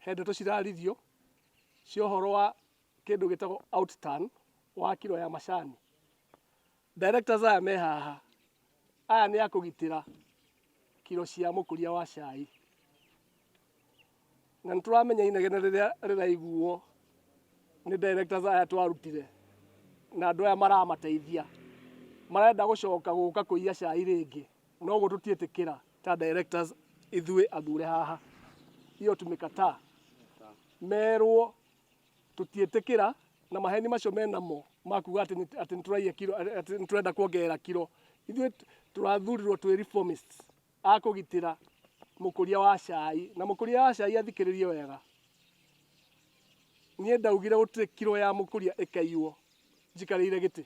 He ndeto ciraririo cia ũhoro wa kĩndũ gĩtagwo outturn wa kiro ya macani. Directors aya me haha, aya nĩ a kũgitĩra kiro cia mũkũria wa cai. Na nĩ tũramenya inegene rĩrĩa rĩraiguo nĩ directors aya twarutire na andũ aya maramateithia marenda gũcoka gũka kũiya cai rĩngĩ, no ũguo tũtiĩtĩkĩra ta directors ithuĩ athure haha. Hiyo tumekataa. Merwo tũtiĩtĩkĩra na maheni macio menamo ma kuga atĩ atĩ nĩtũraiya kiro, atĩ nĩtũrenda kuongerera kiro. Ithuĩ tũrathurirwo twĩ reformists a kũgitĩra mũkũria wa cai, na mũkũria wa cai athikĩrĩrie wega. Niĩ ndaugire gũtirĩ kiro ya mũkũria ĩkaiywo njikarĩire gĩtĩ.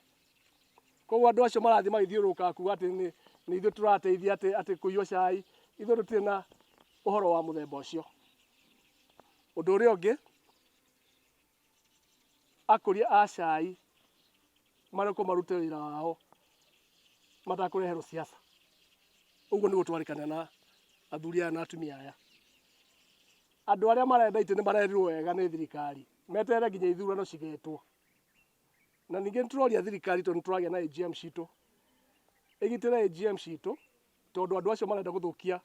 Koguo andũ acio marathiĩ magĩthiũrũrũkaga kuga atĩ nĩ nĩ ithuĩ tũrateithia atĩ atĩ kũiywo cai, ithuĩ tũtirĩ na ũhoro wa mũthemba ũcio. Ũndũ ũrĩa ũngĩ, akũria a cai marekwo marute wĩra wao matakũreherwo siasa. Ũguo nĩguo twarĩkanĩra na athuri aya na atumia aya. Andũ arĩa marenda itĩ nĩ marerirwo wega nĩ thirikari meterere nginya ithurano cigetwo. Na ningĩ nĩ tũroria thirikari tondũ nĩ tũragĩa na AGM citũ, ĩgitĩre AGM citũ tondũ andũ acio marenda gũthũkia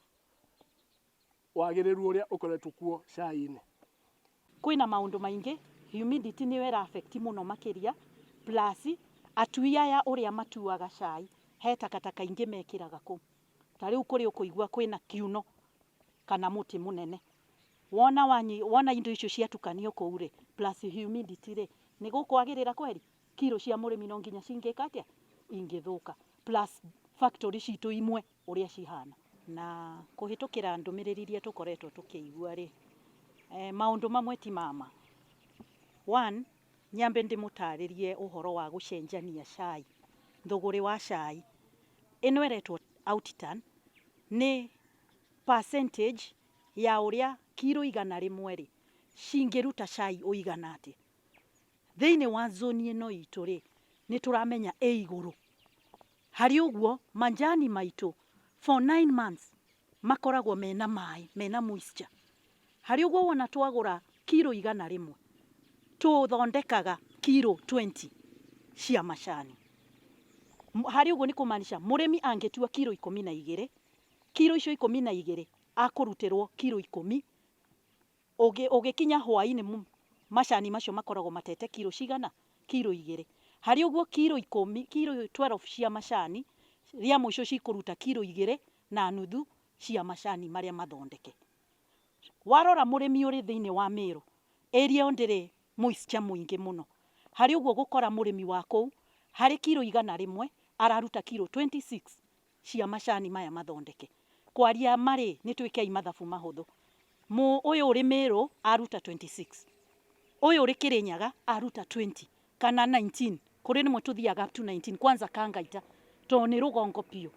wagĩrĩru ũrĩa ũkoretwo kuo cai-inĩ. Kwĩna maũndũ maingĩ, humidity nĩyo ĩra affect mũno makĩria, plus atui aya ũrĩa matuaga cai, he takataka ingĩ mekĩraga kũu. Ta rĩu kũrĩ ũkũigua kwĩna kiuno kana mũtĩ mũnene. Wona wanyi, wona indo icio ciatukanio kũu rĩ, plus humidity rĩ, nĩ gũkwagĩrĩra kweri? Kiro cia mũrĩmi no nginya cingĩka atĩa? Ingĩthũka. Plus factory citũ imwe ũrĩa cihana. Na kũhĩtũkĩra ndũmĩrĩri iria tũkoretwo tũkĩigua rĩ, maũndũ mamwe ti mama. One, nyambe ndĩmũtarĩrie ũhoro wa gũcenjania cai, thũgũrĩ wa cai. Ĩno ĩretwo outturn, nĩ percentage ya ũrĩa kiro 100 rĩ, cingĩruta cai ũigana atĩa. Thĩinĩ wa zone ĩno itũ rĩ, nĩ tũramenya ĩ igũrũ. Harĩ ũguo, manjani maitũ for 9 months makoragwo mena maĩ, mena moisture. Harĩ ũguo wona twagũra kiro 100, tũthondekaga kiro 20 cia macani. Harĩ ũguo nĩ kũmaanisha mũrĩmi angĩtua kiro 12, kiro icio 12 akũrutĩrwo kiro 10, ũgĩkinya hwaĩ-inĩ macani macio makoragwo matete kiro cigana? Kiro 2. Harĩ ũguo kiro 10, kiro 12 cia macani, rĩa mũico cikũruta kiro 2.5 cia macani marĩa mathondeke. Warora mũrĩmi ũrĩ thĩinĩ wa Meru, area ĩyo ndĩrĩ moisture mũingĩ mũno. Harĩ ũguo gũkora mũrĩmi wa kũu, harĩ kiro 100 araruta kiro 26 cia macani maya mathondeke. Kwaria marĩ, nĩ twĩkei mathabu mahũthũ. Ũyũ ũrĩ Meru aruta 26, ũyũ ũrĩ Kĩrĩnyaga aruta 20 kana 19, kũrĩ rĩmwe tũthiaga up to 19, kwanza Kangaita tondũ nĩ rũgongo biũ.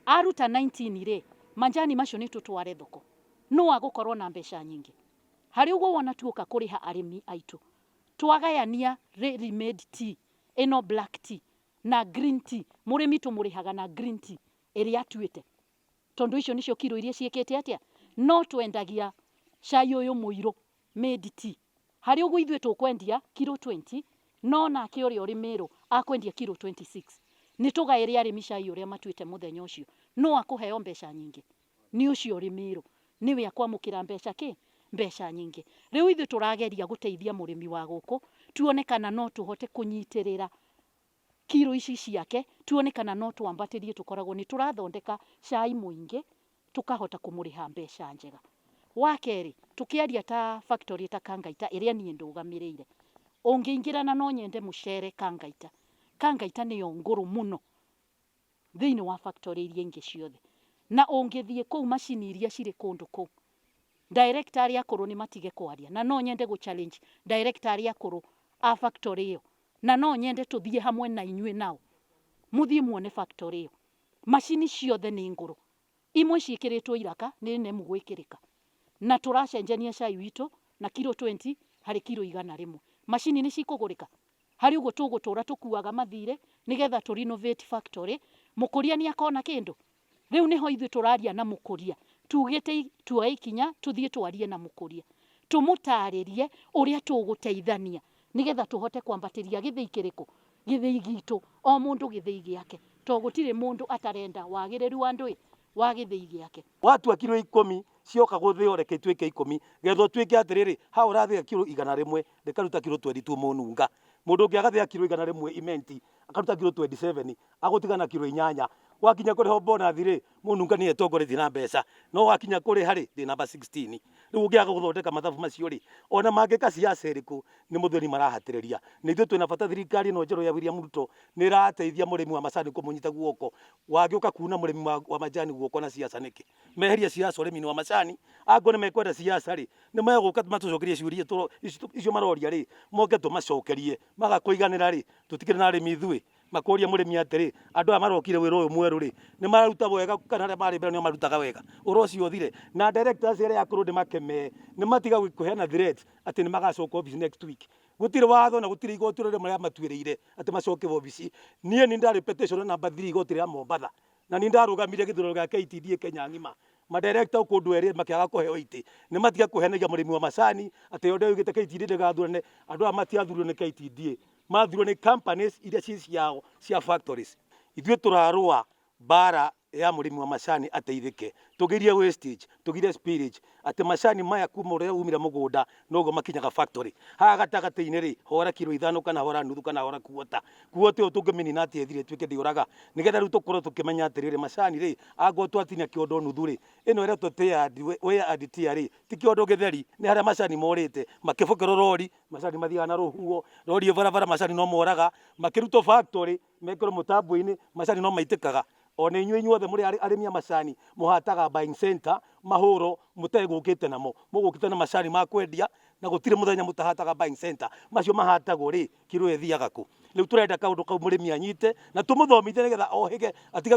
Aruta 19 rĩ, manjani macio nĩ tũtware thoko, no agũkorwo na mbeca nyingĩ. Harĩ ũguo wona tuoka kũrĩha arĩmi aitũ, twagayania ready made tea, ĩno black tea na green tea, mũrĩmi tũmũrĩhaga na green tea ĩrĩa atuĩte, tondũ icio nĩcio kiro iria ciĩkĩte atĩa? No twendagia cai ũyũ mũirũ made tea. Harĩ ũguo ithuĩ tũkwendia kiro 20, no nake ũrĩa ũrĩ Meru akwendia kiro 26. Nĩ tũgaĩre arĩmi cai ũrĩa matuĩte mũthenya ũcio. No akũheo mbeca nyingĩ? Nĩ ũcio ũrĩ Meru, nĩwe akwamũkĩra mbeca kĩ? Mbeca nyingĩ. Rĩu ithuĩ tũrageria gũteithia mũrĩmi wa gũkũ, tuone kana no tũhote kũnyitĩrĩra kiro ici ciake, tuone kana no twambatĩrie, tũkoragwo nĩ tũrathondeka cai mũingĩ, tũkahota kũmũrĩha mbeca njega. Wa kerĩ, tũkĩaria ta factory ta Kangaita ĩrĩa niĩ ndũgamĩrĩire, ũngĩingĩra na no nyende mũcere Kangaita. Kangaita nĩyo ngũrũ mũno thĩinĩ wa factory iria ingĩ ciothe. Na ũngĩthiĩ kũu macini iria cirĩ kũndũ kũu, director arĩa akũrũ nĩ matige kwaria, na no nyende gũ challenge director arĩa akũrũ a factory ĩyo, na no nyende tũthiĩ hamwe na inyuĩ nao, mũthiĩ muone factory ĩyo. Macini ciothe nĩ ngũrũ, imwe ciĩkĩrĩtwo iraka nĩ nemu gwĩkĩrĩka, na tũracenjania cai witũ na kiro 20 harĩ kiro 100. Macini nĩ cikũgũrĩka? Harĩ ũguo tũgũtũra tũkuaga mathirĩ nĩgetha tũ renovate factory, mũkũria nĩ akona kĩndũ? Rĩu nĩho ithuĩ tũraria na mũkũria, tugĩte tuoe ikinya tũthiĩ twarie na mũkũria. Tũmũtarĩrie ũrĩa tũgũteithania nĩgetha tũhote kwambatĩria gĩthĩi kĩrĩkũ? Gĩthĩi gitũ, o mũndũ gĩthĩi gĩake, to gũtirĩ mũndũ atarenda wagĩrĩru wa ndũĩ? Wa gĩthĩi gĩake. Watua kiro ikũmi cioka gũthĩo reke ituĩke ikũmi getha ũtuĩke atĩrĩrĩ ha ũrathĩa kiro 100 rĩkaruta kiro 22 mũnunga. Mũndũ ũngĩ agathĩa kiro 100 imenti akaruta kiro 27 agũtiga na kiro inyanya. Wakinya kũrĩhwo bonus rĩ, mũnunga nĩye ĩtongoretie na mbeca no wakinya kũrĩha rĩ, ndĩ namba 16. Rĩu ũngĩaga gũthondeka mathabu macio rĩ, ona mangĩka siasa ĩrĩkũ nĩ mũthĩni marahatĩrĩria. Na ithuĩ twĩna bata thirikari ĩno njerũ ya William Ruto nĩ ĩrateithia mũrĩmi wa macani kũmũnyita guoko. Wangĩũka kuna mũrĩmi wa majani guoko na siasa nĩkĩ? Meherie siasa ũrĩmi-inĩ wa macani. Angĩkorwo nĩ mekwenda siasa rĩ, nĩ megũka matũcokerie ciũria icio maroria rĩ, moke tũmacokerie. Maga kũiganĩra rĩ, tũtikĩrĩ na arĩmi ithuĩ? Makoria mũrĩmi atĩrĩ, andũ aya marokire wĩra ũyũ mwerũ rĩ, nĩ mararuta wega kana arĩa marĩ mbere nĩo marutaga wega? Ũhoro ũcio ũthire. Na directors arĩa akũrũ ndĩmakemee, nĩ matiga kũheana threat atĩ nĩ magacoka office next week. Gũtirĩ watho na gũtirĩ igoti rĩrĩa rĩamatuĩrĩire atĩ macoke wabici. Niĩ nĩ ndarĩ petitioner number 3 igoti rĩa Mombatha na nĩ ndarũgamire gĩthurano gĩa KTDA Kenya ng'ima. Ma director kũndũ erĩ makĩaga kũheo itĩ. Nĩ matige kũhenagia mũrĩmi wa macani atĩ o oigĩte KTDA ndĩgathurane. Andũ aya matiathurirwo nĩ KTDA, mathurirwo nĩ companies iria ci ciao cia factories. Ithuĩ tũrarũa mbara ya mũrĩmi wa macani ateithĩke, tũgirie wastage, tũgirie spillage, atĩ macani maya kuma ũrĩa umire mũgũnda noguo makinyaga factory. Haha gatagatĩ-inĩ rĩ, hora kiro ithano kana hora nuthu kana hora quarter. Quarter ĩyo tũngĩmĩnina atĩa ĩthire ĩtuĩke ndĩũraga? Nĩgetha rĩu tũkorwo tũkĩmenya atĩrĩrĩ, macani rĩ, angorwo twatinia kĩondo nuthu rĩ, ĩno ĩretwo wear and tear rĩ, ti kĩondo gĩtheri, nĩ harĩa macani morĩte, makĩbokerwo rori, macani mathiaga na rũhuho, rori ĩ barabara macani no moraga, makĩrutwo factory, mekĩrwo mũtambo-inĩ, macani no maitĩkaga. Ona inyuĩ inyuothe mũrĩ arĩmi a macani, mũhataga buying center, mahũro mũtegũkĩte namo, mũgũkĩte na macani ma kwendia, na gũtirĩ mũthenya mũtahataga buying center. Macio mahatagwo rĩ, kiro ĩthiaga kũ? Rĩu tũrenda kaũndũ kau mũrĩmi anyite, na tũmũthomithie nĩgetha ohĩge, atige.